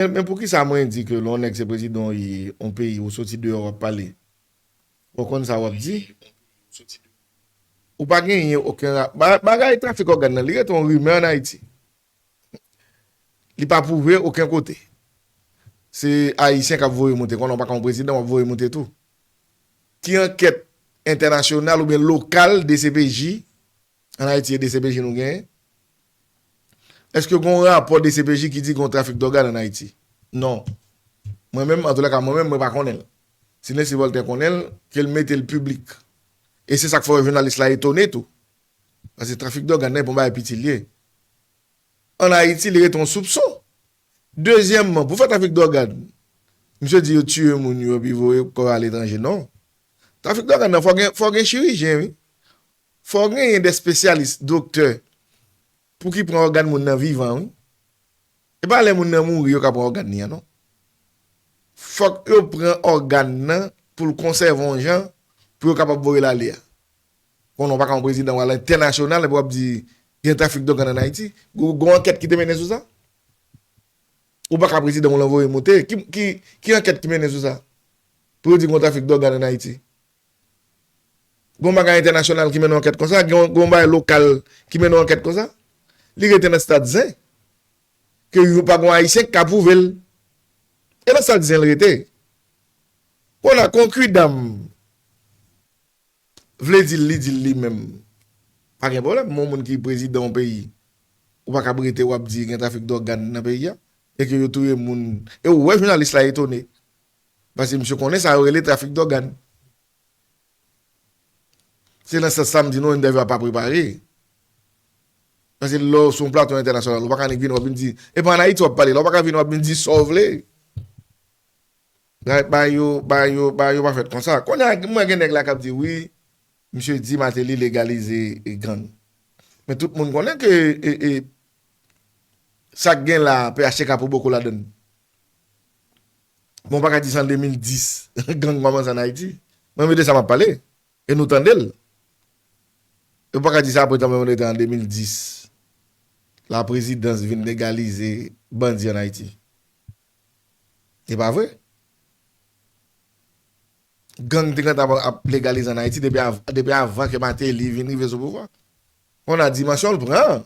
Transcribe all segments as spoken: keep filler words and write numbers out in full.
Men, men poukisa mwen di ke lè yon nèg se prezidan yon peyi, ou soti deyò w ap pale, ou konn sa w ap di? Ou pa genyen okenn ra-, ba-, bagay trafik ògàn nan, li rete yon rimè ann Ayiti. Li pa pwouve okenn kote. Se Ayisyen k ap voye moute. Konnen w pa ka yon prezidan, w ap voye moute tou. Ki ankèt entènasyonal oubyen lokal D C P J ann Ayiti, e D C P J nou genyen? Èske gen yon rapò D C P J ki di gen yon trafik dògàn ann Ayiti? Non. Mwen menm, antoulèka, mwen menm, mwen pa konnen l. Si Nesly Voltaire konnen l, ke l mete l piblik. E se sa k fè jounalis la etone tou. Paske trafik dògàn nan, e pa yon bagay piti l ye. Ann Ayiti, li rete yon soupson. Dezyèmman, pou fè trafik dògàn, misye di yo tiye moun yo, epi voye kò yo aletranje. Non. Trafik dògàn nan, fò gen, fò gen chirijyen, wi. Fò genyen de espesyalis, doktè, pou ki pran ògàn moun nan vivan, wi. E pa lè moun nan mouri yo ka pran ògàn li an, non. Fòk yo pran ògàn nan pou l konsève yon jan pou yo kapab voye l ale a. Konnen w pa ka yon prezidan w al entènasyonal epi w ap di gen trafik dògàn ann Ayiti. Gen, gen yon ankèt ki te mennen sou sa? Ou pa ka prezidan w al voye moute. Ki, ki, ki ankèt ki mennen sou sa? Pou yo di gen yon trafik dògàn ann Ayiti. Gen yon bagay entènasyonal ki mennen yon ankèt konsa, gen yon, gen yon bagay lokal ki mennen yon ankèt konsa. Li rete nan stad zen. Ke yo pa gen yon Ayisyen ki ka pwouve l. E nan stad zen l rete. Konnen kon kidam vle di l, li di l li menm. Pa gen pwoblèm. Men yon moun ki prezidan yon peyi, ou pa ka rete w ap di gen trafik dògàn nan peyi a. E ke yo touye moun. E ou wè jounalis la etone. Paske misye konnen sa yo rele trafik dògàn. Se nan sans sa m di nou entèvyou a pa prepare. Paske lè w sou yon plato entènasyonal, ou pa ka annik vin w ap vin di, e pa ann Ayiti w ap pale la, ou pa ka vin w ap vin di sa w vle. Bagay, bagay yo, bagay yo, bagay yo pa fèt konsa. Kounye a, mwen gen nèg la k ap di, wi, misye di Martelly legalize gang. Men tout moun konnen ke, e, e, sa k gen la, P H T K pou boko ladann. Bon, w pa ka di se an de mil dis gang kòmanse ann Ayiti. Mwen, men de sa m ap pale. E nou tande l. E w pa ka di sa apre tan mwen rete an de mil dis. Laprezidans vin legalize bandi ann Ayiti. E pa vre? Gang te gentan ap, ap legalize ann Ayiti depi av-, depi avan ke Martelly vin rive sou pouvwa. Kounye a dimansyon l pran.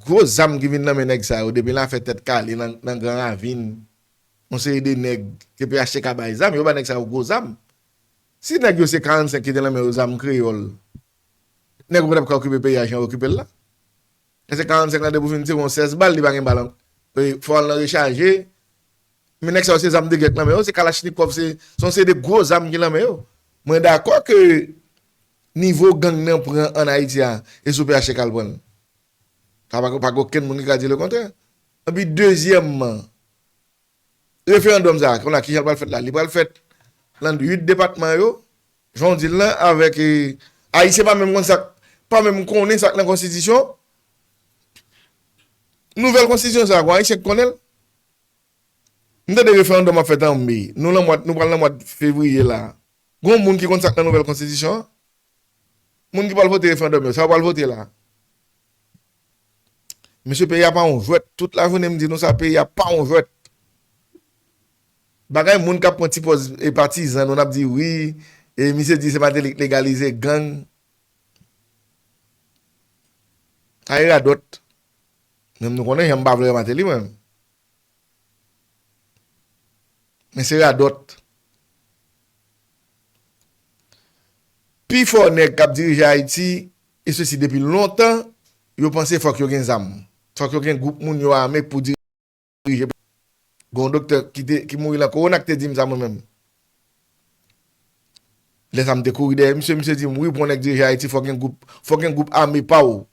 Gwo zam ki vin nan men nèg sa yo, depi l a fè Tèt Kale nan, nan Gran Ravin, yon seri de nèg ke P H T K bay zam, yo ba nèg sa yo gwo zam. Si nèg yo se karannsenk ki te nan men yo zam kreyòl, nèg yo pa t ap ka okipe peyi a jan yo okipe l la. E se karannsenk la, depi w fin tire yon sèz bal, li pa gen bal ankò. E, fò w al nan rechaje. Men nèg sa yo se zam de gè k nan men yo, se kalachnikòv, se, se yon seri de gwo zam ki nan men yo. Mwen dakò ke nivo gang nan pran ann Ayiti a, e sou P H T K l pran l. Sa pa, pa gen okenn moun ki ka di lekontrè. Epi dezyèmman, referandòm sa a, kounye a kijan l pral fèt la? Li pral fèt nan uit depatman yo, jan w di l lan, avèk, e, Ayisyen pa menm konn sa k, pa menm konnen sa k nan konstitisyon. Nouvèl konstitisyon sa a, gon Ayisyen k konnen l? M tande referandòm ap fèt an me. Nou nan mwa, nou pral nan mwa fevriye la. Gon moun ki konn sa k nan nouvèl konstitisyon an? Moun ki pral vote referandòm yo, sa yo pral vote la? Mesye, peyi a pa yon jwèt. Tout lajounen m di nou sa, peyi a pa yon jwèt. Bagay moun k ap pran ti pòz e patizan, nou n ap di wi, e misye di se Martelly k legalize gang. Sa e radòt. Menm nou konnen jan m pa vle wè Martelly, mwen. Men se radòt. Pifò nèg k ap dirije Ayiti, e sesi depi lontan, yo panse fòk yo gen zam. Fòk yo gen gwoup moun yo ame pou dirije. Gen yon doktè ki te, ki mouri lan kowona ki te di m sa mwen menm. Lè sa m te kouri dèyè misye, misye di m, wi, pou yon nèg dirije Ayiti, fòk gen gwoup, fòk gen gwoup ame pa w.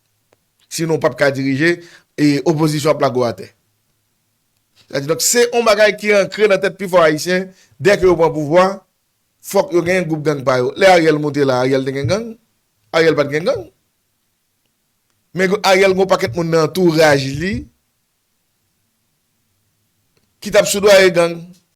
Sinon, w p ap ka dirije, e opozisyon ap lage w atè. Sa di, donk, se yon bagay ki ankre nan tèt pifò Ayisyen, dèke yo pran pouvwa, fòk yo gen gwoup gang pa yo. Lè Ariel moute la, Ariel te gen gang? Ariel pa t gen gang. Men Ariel gen yon pakèt moun nan antouraj li ki t ap soudwaye gang.